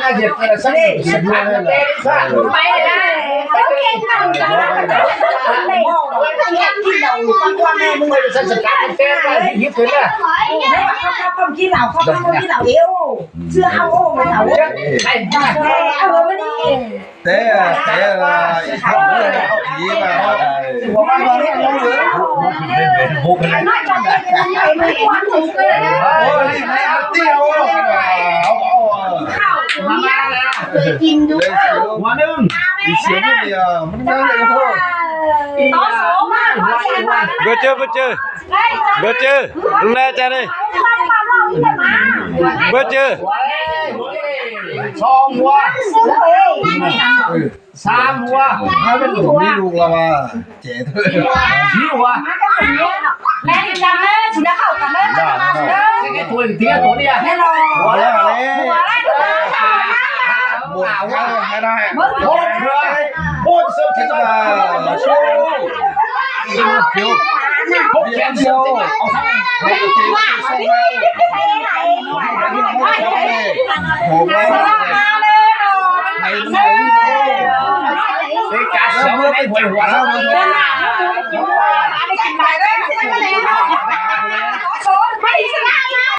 ອາເຈັບເກີດສັກສິບເດືອນເລີຍ ໄປເລີຍ ເຈົ້າເກັ່ງນຳກັນ ເຈົ້າເກັ່ງກິນເຫຼົ້າ ຟັງວ່າແມ່ມຶງ ໄປໃສ່ສະຕານແຕ່ໄປ ຫິບເລີຍ ເຂົາເຂົ້າກິນເຫຼົ້າ ເຂົາເຂົ້າກິນເຫຼົ້າເອວ ເຊື່ອເຮົາ ໂອ້ ເຂົາເອົາມານີ້ ແຕ່ ແຕ່ລະອີກຄົນໜຶ່ງເອົາຜີມາ ບໍ່ເຈີ ບໍ່ເຈີ ບໍ່ເຈີ ແນ່ໃຈເລີຍ ບໍ່ເຈີ ສອງຫົວ ສາມຫົວ ເຮົາເປັນຜູ້ມີລູກແລ້ວວ່າ ເຈເທີ ສີ່ຫົວ ແມ່ນຈັງເດີ ສຸດຍອດເຂົ້າກັນເດີ ໄດ້ຕົວເດຽວ ແນ່ນອນ ຫົວແລ້ວ ຫົວແລ້ວ ໝົດແລ້ວ ໃຫ້ໄດ້ ຫົກເທື່ອ ໂອ້ຍ ເສີບເຖິງ ເ